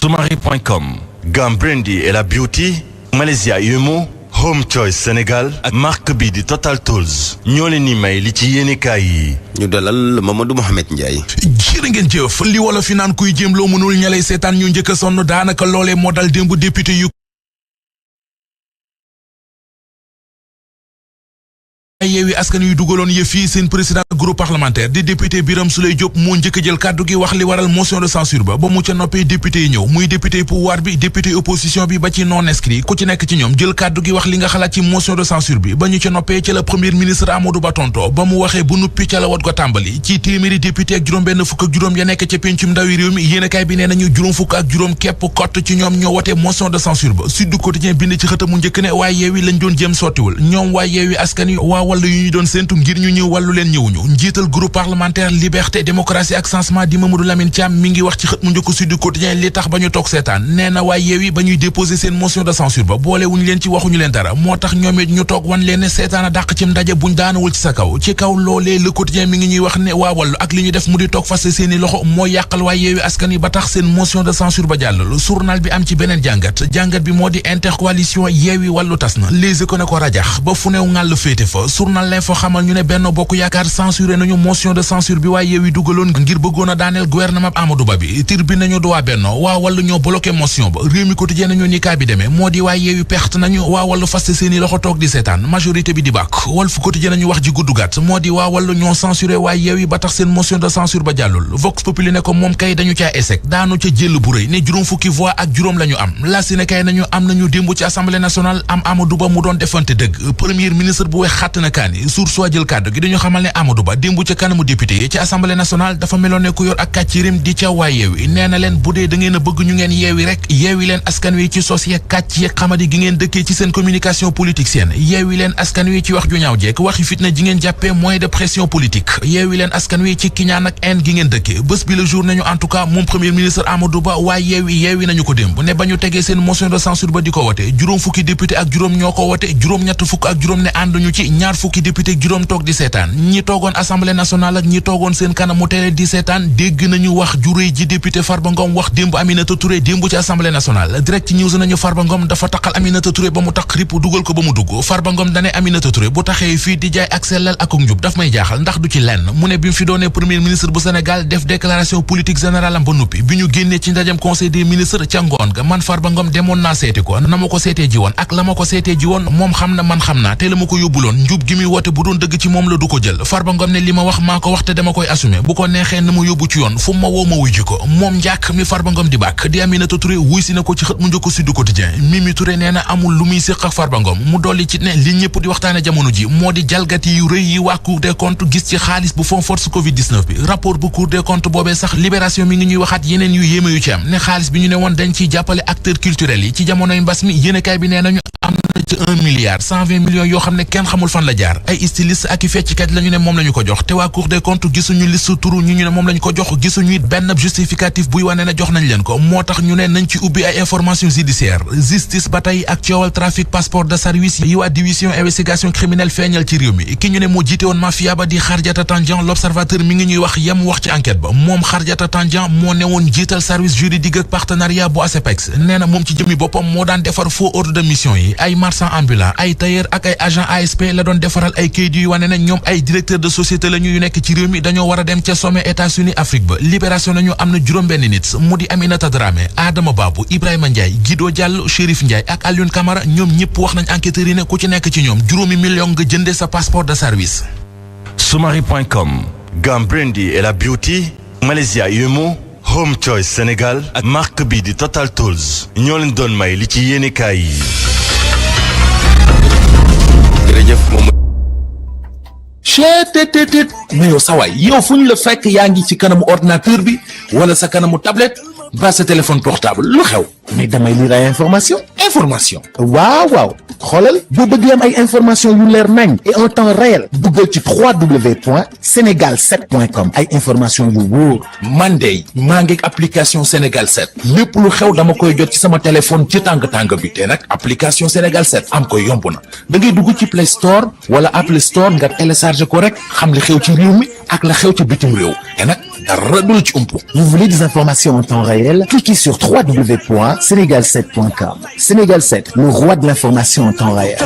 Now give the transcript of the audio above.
Soumari.com, Gum Brandy et la Beauty, Malaysia Yumo, Home Choice Sénégal ak marque bi di Total Tools ñoo leen ni may li ci yéenekaay yi. ñu dalal Mamadou Mohamed Ndiaye. jërë ngeen jëf li wala fi naan kuy jéem loo mënul ñalay seetaan ñu njëkk a sonn daanaka loolee moo dal démb député yu Yewwi Askan Wi dugaloon yëf yi seen président groupe parlementaire di député Birame Souleye Diop moo njëkk a jël kàddu gi wax li waral motion de censure ba mu ca noppee député yi ñëw muy député pouvoir bi député opposition bi ba ci non inscrit ku ci nekk ci ñoom jël kàddu gi wax li nga xalaat ci motion de censure bi ba ñu ca noppee ca la premier ministre Amadou Ba tonto ba mu waxee bu nuppi ca la wat ko tàmbali ci téeméeri député ak juróom-benn fukk ak juróom ya nekk ca péncum ndawi réew mi yéenekaay bi nee nañu juróom fukk ak juróom képp kott ci ñoom ñoo wote motion de censure ba Sud Quotidien bind ci xëtam mu njëkk ne waa Yewwi lañ doon jéem sottiwul ñoom waa Yewwi Askan Wi waa wàllu yu ñu doon séentu ngir ñu ñëw wàllu leen ñëwuñu njiital groupe parlementaire liberté démocratie ak changement di Mamadou Lamine Thiam mi ngi wax ci xët mu njëkk Sud Quotidien li tax ba ñu toog seetaan nee na waa Yewwi ba ñuy déposer seen motion de censure ba boole wuñu leen ci waxuñu leen dara moo tax ñoom it ñu toog wan leen ne seetaan a dàq ci ndaje buñ daanawul ci sa kaw ci kaw loolee Le Quotidien mi ngi ñuy wax ne waa wàllu ak li ñu def mu di toog fas seeni loxo moo yàqal waa Yewwi Askan Wi ba tax seen motion de censure ba jàllal journal bi am ci beneen jàngat bi moo di intercoalition Yewwi Wallu tas na Les Échos ne ko rajax ba fu new ngàll féete fa journal L'Info xamal ñu ne Benno Bokk Yaakaar censuré nañu motion de censure bi waa Yewwi dugaloon ngir bëggoon a daaneel gouvernement Amadou Ba bi Tribune nañu du waa Benno waa Wallu ñoo bloqué motion ba Rewmi Quotidien nañu ni kaa bi demee moo di waa Yewwi perte nañu waa Wallu faste seeni loxo toog di seetaan majorité bi di bàkk Walf Quotidien nañu wax ji gudd gàtt moo di waa Wallu ñoo censuré waa Yewwi ba tax seen motion de censure ba jàllul Vox Populi ne ko moom kay dañu caa échec daanu ca jël bu rëy ne juróom fukki voix ak juróom la ñu am la si ne kay nañu am nañu démb ci assemblée nationale am Amadou Ba mu doon defante dëgg premier ministre bu wex xàtt na kaani source jël kàddu gi dañu xamal ne Amadou Ba démb ca kanamu député yi ci assemblée nationale dafa meloon ne ku yor ak kàccirim di ca waa Yewwi nee na leen bu dee da ngeen a bëgg ñu ngeen yeewi rek yeewi leen askan wi ci sos yeeg kàcc yeeg xamadi gi ngeen dëkkee ci seen communication politicienne yeewi leen askan wi ci wax ju ñaaw jeek waxi fitna ji ngeen jàppee moyen de pression politique yeewi leen askan wi ci kiñaan ak haine gi ngeen dëkkee bés bi le jour nañu en tout cas moom premier ministre Amadou Ba waa yeewi nañu ko démb ne ba ñu tegee seen motion de censure ba di ko wote juróom fukki député ak juróom ñoo ko wote juróom-ñett fukk ak juróom ne ànduñu ci ñaar fukki député ak juróom toog di seetaan ñi toogoon assemblée nationale ak ñi toogoon seen kanamu télé di seetaan dégg nañu wax juróy ji député Farba Ngom wax démb Aminata Touré démb ci assemblée nationale direct news nañu Farba Ngom dafa taqal Aminata Touré ba mu taq rip dugal ko ba mu dugg Farba Ngom dane Aminata Touré bu taxee fii di jaay ak sellal ak njub daf may jaaxal ndax du ci lenn mu ne bi mu fi doonee premier ministre bu Sénégal def déclaration politique générale am ba nuppi bi ñu génnee ci ndajam conseil des ministres ca ngoon ga man Farba Ngom demoon naa seeti ko na ma ko seetee ji woon ak la ma ko seetee ji woon moom xam na man xam naa te la ma ko yóbbuloon njub gi muy woote bu doon dëgg ci moom la du ko jël Farba Ngom ne li ma wax maa ko wax te dama koy assumer bu ko neexee na ma yóbbu ci yoon fu ma woo ma wuy ji ko moom njàkk mi Farba Ngom di bàkk di Aminata Touré wuy si na ko ci xët mu njëkk Sud Quotidien Mimi Touré nee na amul lu muy séq ak Farba Ngom mu dolli ci ne li ñëpp di waxtaane jamono ji moo di jalgati yu rëy yi waa Cour des comptes gis ci xaalis bu fond force Covid 19 bi rapport bu Cour des comptes boobee sax Libération mi ngi ñuy waxaat yeneen yu yéeme yu ci am ne xaalis bi ñu ne woon dañ ciy jàppale acteurs culturels yi ci jamonoy mbas mi yéenekaay bi nee nañu am na ci 1 milliard 120 millions yoo xam ne kenn xamul fan la jaar ay styliste ak i fecckat la ñu ne moom la ñu ko jox te waa Cour des comptes gisuñu liste turu ñu ne moom la ñu ko jox gisuñu it benn justificatif buy wane ne jox nañ leen ko moo tax ñu ne nañ ci ubbi ay information judiciaire justice ba tey ak coowal trafic passeport de service yi waa division investigation criminelle feeñal ci réew mi ki ñu ne moo jiite woon mafia ba di Khardiata Tandian l'observateur mi ngi ñuy wax yem wax ci enquête ba moom Khardiata Tandian moo ne woon jiital service juridique ak partenariat bu ASEPEX nee na moom ci jëmmi boppam moo daan defar faux ordre de mission yi ay marchand ambulant ay tailleur ak ay agent ASP la doon defaral ay kayit yu wane ne ñoom ay directeur de société la ñu nekk ci réew mi dañoo war a dem ca sommet États-Unis Afrique ba libération nañu am na juróom-benn nit mu di Aminata Dramé Adama Babou Ibrahima Ndiaye Guido Diallo Chérif Ndiaye ak Alioune Camara ñoom ñëpp wax nañ enquêteurs yi ne ku ci nekk ci ñoom juróomi million nga jënde sa passeport de service. Soumari.com, Gum Brandy et la Beauty, Malaysia Yumo, Home Choice Sénégal ak marque bi di Total Tools ñoo leen doon may li ci yéenekaay yi. jërëjëf moom. cheetetetet mais yow sawaay yow fu ñu la fekk yaa ngi ci kanamu ordinateur bi wala sa kanamu tablette ba sa téléphone portable lu xew mais damay lire ay information waaw xoolal boo bëgg am ay information yu leer nañ et en temps réel duggal ci www.senegal7.com ay information yu wóor. man de maa ngi application Sénégal 7 lépp lu xew dama koy jot ci sama téléphone ci tàng bi te nag application Sénégal 7 am ko yomb na da ngay dugg ci Play Store wala Apple Store nga télécharger ko rek xam li xew ci réew mi ak la xew ci bitim réew te nag dara du la ci umpu. Vous voulez des informations en temps réel? Cliquez sur www.senegal7.com. Sénégal 7, le roi de l'information en temps réel.